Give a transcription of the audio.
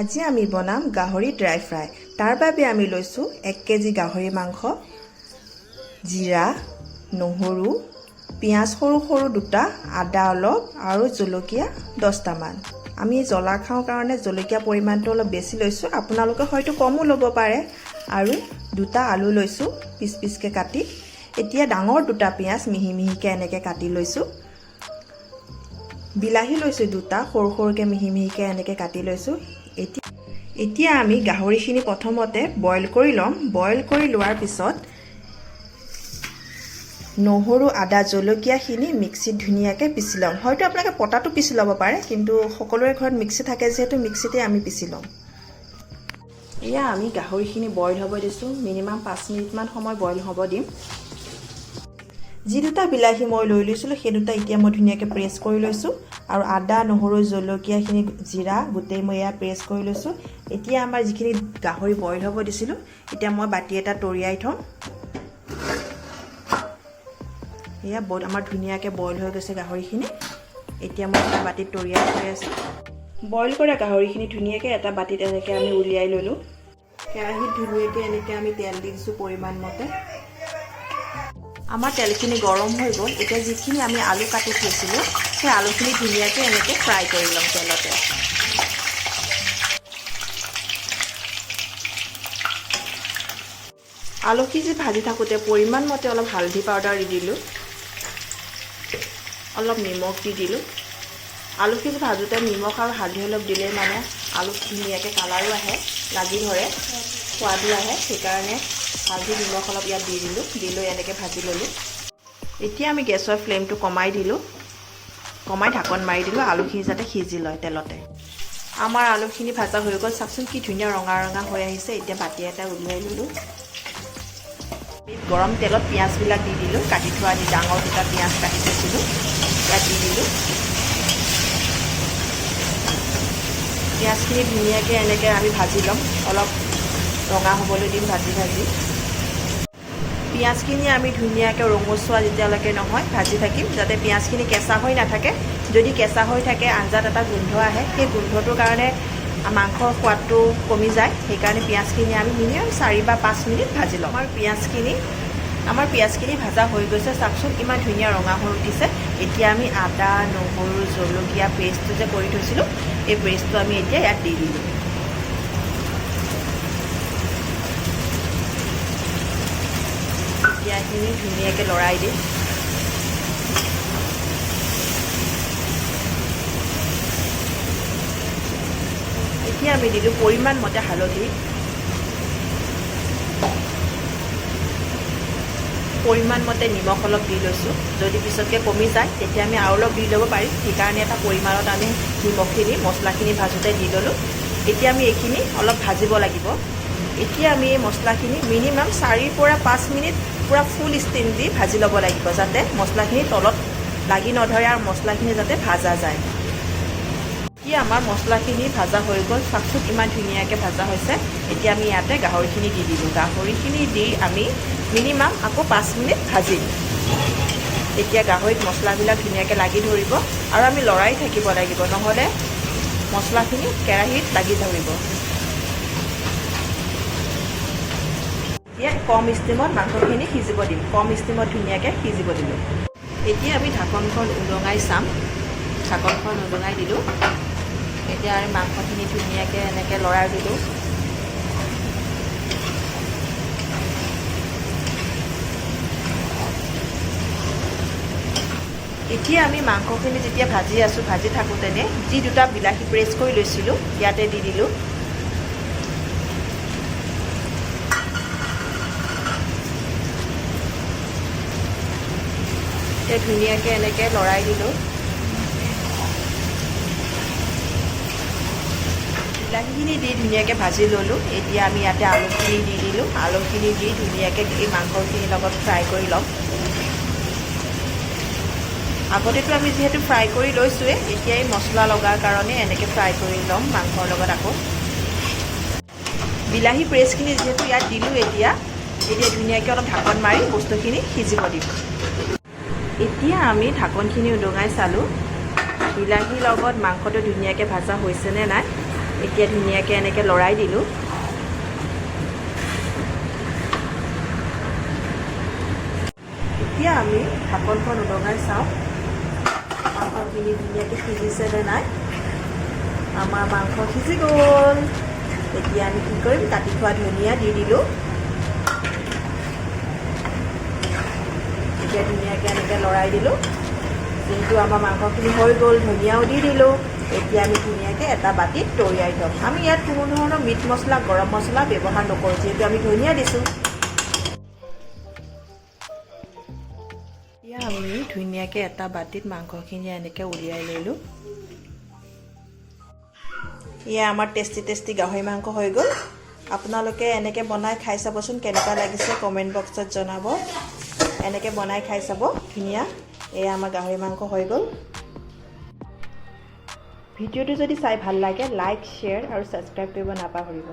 আজি আমি বনাম গাহৰি ড্ৰাই ফ্ৰাই। তাৰ বাবে আমি লৈছোঁ 1 কেজি গাহৰি মাংস, জিৰা, নহৰু, পিঁয়াজ সৰু সৰু দুটা, আদা অলপ আৰু জলকীয়া 10টামান। আমি জ্বলা খাওঁ কাৰণে জলকীয়া পৰিমাণটো অলপ বেছি লৈছোঁ, আপোনালোকে হয়তো কমো ল'ব পাৰে। আৰু দুটা আলু লৈছোঁ পিচ পিচকৈ কাটি। এতিয়া ডাঙৰ দুটা পিঁয়াজ মিহি মিহিকৈ এনেকৈ কাটি লৈছোঁ। বিলাহী লৈছোঁ দুটা, সৰু সৰুকৈ মিহি মিহিকৈ এনেকৈ কাটি লৈছোঁ। এতিয়া আমি গাহৰিখিনি প্ৰথমতে বইল কৰি ল'ম। বইল কৰি লোৱাৰ পিছত নহৰু, আদা, জলকীয়াখিনি মিক্সিত ধুনীয়াকৈ পিচি ল'ম। হয়তো আপোনালোকে পটাটো পিচি ল'ব পাৰে, কিন্তু সকলোৰে ঘৰত মিক্সি থাকে যিহেতু মিক্সিতে আমি পিচি ল'ম। এয়া আমি গাহৰিখিনি বইল হ'ব দিছোঁ। মিনিমাম 5 মিনিটমান সময় বইল হ'ব দিম। যি দুটা বিলাহী মই লৈ লৈছিলোঁ, সেই দুটা এতিয়া মই ধুনীয়াকৈ প্ৰেছ কৰি লৈছোঁ আৰু আদা, নহৰু, জলকীয়াখিনি, জিৰা গোটেই মই এয়া প্ৰেছ কৰি লৈছোঁ। এতিয়া আমাৰ যিখিনি গাহৰি বইল হ'ব দিছিলোঁ, এতিয়া মই বাতি এটা তৰিয়াই থ'ম। এয়া আমাৰ ধুনীয়াকৈ বইল হৈ গৈছে গাহৰিখিনি। এতিয়া মই এটা বাতিত তৰিয়াই থৈ আছোঁ। বইল কৰা গাহৰিখিনি ধুনীয়াকৈ এটা বাতিত এনেকৈ আমি উলিয়াই ল'লোঁ। কেৰাহীত ধুনীয়াকৈ এনেকৈ আমি তেল দি দিছোঁ পৰিমাণ মতে। আমাৰ তেলখিনি গৰম হৈ গ'ল। এতিয়া যিখিনি আমি আলু কাটি থৈছিলোঁ, সেই আলুখিনি ধুনীয়াকৈ এনেকৈ ফ্ৰাই কৰি ল'ম তেলতে। আলুখিনি ভাজি থাকোঁতে পৰিমাণ মতে অলপ হালধি পাউডাৰ দি দিলোঁ, অলপ নিমখ দি দিলোঁ। আলুখিনি ভাজোঁতে নিমখ আৰু হালধি অলপ দিলে মানে আলু ধুনীয়াকৈ কালাৰো আহে, লাগি ধৰে, সোৱাদো আহে। সেইকাৰণে হালধি, নিমখ অলপ ইয়াত দি দিলোঁ। দি লৈ এনেকৈ ভাজি ল'লোঁ। এতিয়া আমি গেছৰ ফ্লেমটো কমাই দিলোঁ। কমাই ঢাকন মাৰি দিলোঁ, আলুখিনি যাতে সিজি লয় তেলতে। আমাৰ আলুখিনি ভাজা হৈ গ'ল। চাওকচোন, কি ধুনীয়া ৰঙা ৰঙা হৈ আহিছে। এতিয়া বাতি এটা উলিয়াই ল'লোঁ। গৰম তেলত পিঁয়াজবিলাক দি দিলোঁ। কাটি থোৱা দি ডাঙৰ দুটা পিঁয়াজ কাটি থৈছিলোঁ, ইয়াত দি দিলোঁ। পিঁয়াজখিনি ধুনীয়াকৈ এনেকৈ আমি ভাজি ল'ম। অলপ ৰঙা হ'বলৈ দিম ভাজি ভাজি। পিঁয়াজখিনি আমি ধুনীয়াকৈ ৰঙচুৱা যেতিয়ালৈকে নহয় ভাজি থাকিম, যাতে পিঁয়াজখিনি কেঁচা হৈ নাথাকে। যদি কেঁচা হৈ থাকে, আঞ্জাত এটা গোন্ধ আহে। সেই গোন্ধটোৰ কাৰণে মাংসৰ সোৱাদটো কমি যায়। সেইকাৰণে পিঁয়াজখিনি আমি মিনিমাম 4 বা 5 মিনিট ভাজি ল'ম। আমাৰ পিঁয়াজখিনি ভাজা হৈ গৈছে। চাওকচোন, ইমান ধুনীয়া ৰঙা হৈ উঠিছে। এতিয়া আমি আদা, নহৰু, জলকীয়া পেষ্টটো যে কৰি থৈছিলোঁ, এই পেষ্টটো আমি এতিয়া ইয়াত দি দিলোঁ। এতিয়া এইখিনি ধুনীয়াকৈ লৰাই দিম। এতিয়া আমি দিলোঁ পৰিমাণ মতে হালধি, পৰিমাণ মতে নিমখ অলপ দি লৈছোঁ। যদি পিছতকৈ কমি যায়, তেতিয়া আমি আৰু অলপ দি ল'ব পাৰিম। সেইকাৰণে এটা পৰিমাণত আমি নিমখখিনি মছলাখিনি ভাজোঁতে দি ল'লোঁ। এতিয়া আমি এইখিনি অলপ ভাজিব লাগিব। এতিয়া আমি এই মছলাখিনি মিনিমাম 4ৰ পৰা 5 মিনিট পূৰা ফুল ষ্টিম দি ভাজি ল'ব লাগিব, যাতে মছলাখিনি তলত লাগি নধৰে আৰু মছলাখিনি যাতে ভাজা যায়। এতিয়া আমাৰ মছলাখিনি ভাজা হৈ গ'ল। চাওকচোন, ইমান ধুনীয়াকৈ ভাজা হৈছে। এতিয়া আমি ইয়াতে গাহৰিখিনি দি দিলোঁ। গাহৰিখিনি দি আমি মিনিমাম আকৌ 5 মিনিট ভাজিম। তেতিয়া গাহৰিত মছলাবিলাক ধুনীয়াকৈ লাগি ধৰিব আৰু আমি লৰাই থাকিব লাগিব, নহ'লে মছলাখিনি কেৰাহীত লাগি ধৰিব। এতিয়া কম ষ্টিমত মাংসখিনি সিজিব দিম। কম ষ্টিমত ধুনীয়াকৈ সিজিব দিলোঁ। এতিয়া আমি ঢাকনখন উদঙাই চাম। ঢাকনখন উদঙাই দিলোঁ। এতিয়া আমি মাংসখিনি ধুনীয়াকৈ এনেকৈ লৰাই দিলোঁ। এতিয়া আমি মাংসখিনি যেতিয়া ভাজি আছোঁ, ভাজি থাকোঁতেনে যি দুটা বিলাহী প্ৰেছ কৰি লৈছিলোঁ, ইয়াতে দি দিলোঁ। এতিয়া ধুনীয়াকৈ এনেকৈ লৰাই দিলোঁ। বিলাহীখিনি দি ধুনীয়াকৈ ভাজি ল'লোঁ। এতিয়া আমি ইয়াতে আলুখিনি দি দিলোঁ। আলুখিনি দি ধুনীয়াকৈ এই মাংসখিনিৰ লগত ফ্ৰাই কৰি ল'ম। আগতেতো আমি যিহেতু ফ্ৰাই কৰি লৈছোঁৱে, এতিয়া এই মছলা লগাৰ কাৰণে এনেকৈ ফ্ৰাই কৰি ল'ম মাংসৰ লগত আকৌ। বিলাহী প্ৰেছখিনি যিহেতু ইয়াত দিলোঁ, এতিয়া এতিয়া ধুনীয়াকৈ অলপ ঢাকন মাৰি বস্তুখিনি সিজিব দিম। এতিয়া আমি ঢাকনখিনি উদঙাই চালোঁ, বিলাহীৰ লগত মাংসটো ধুনীয়াকৈ ভাজা হৈছেনে নাই। এতিয়া ধুনীয়াকৈ এনেকৈ লৰাই দিলোঁ। এতিয়া আমি ঢাকনখন উদঙাই চাওঁ, মাংসখিনি ধুনীয়াকৈ সিজিছে নে নাই। আমাৰ মাংস সিজি গ'ল। এতিয়া আমি কি কৰিম? কাটি থোৱা ধনিয়া দি দিলোঁ। এতিয়া ধুনীয়াকৈ এনেকৈ লৰাই দিলোঁ। যিহেতু আমাৰ মাংসখিনি হৈ গ'ল, ধনিয়াও দি দিলোঁ। এতিয়া আমি ধুনীয়াকৈ এটা বাতিত তৈয়াই থ'ম। আমি ইয়াত কোনো ধৰণৰ মিট মছলা, গৰম মছলা ব্যৱহাৰ নকৰোঁ, যিহেতু আমি ধনিয়া দিছোঁ। এতিয়া আমি ধুনীয়াকৈ এটা বাতিত মাংসখিনি এনেকৈ উলিয়াই ল'লোঁ। এয়া আমাৰ টেষ্টি টেষ্টি গাহৰি মাংস হৈ গ'ল। আপোনালোকে এনেকৈ বনাই খাই চাবচোন, কেনেকুৱা লাগিছে কমেণ্ট বক্সত জনাব। এনেকৈ বনাই খাই চাব, ধুনীয়া। এয়া আমাৰ গাহৰি মাংস হৈ গ'ল। ভিডিঅ'টো যদি চাই ভাল লাগে, লাইক, শ্বেয়াৰ আৰু ছাবস্ক্ৰাইব কৰিব নাপাহৰিব।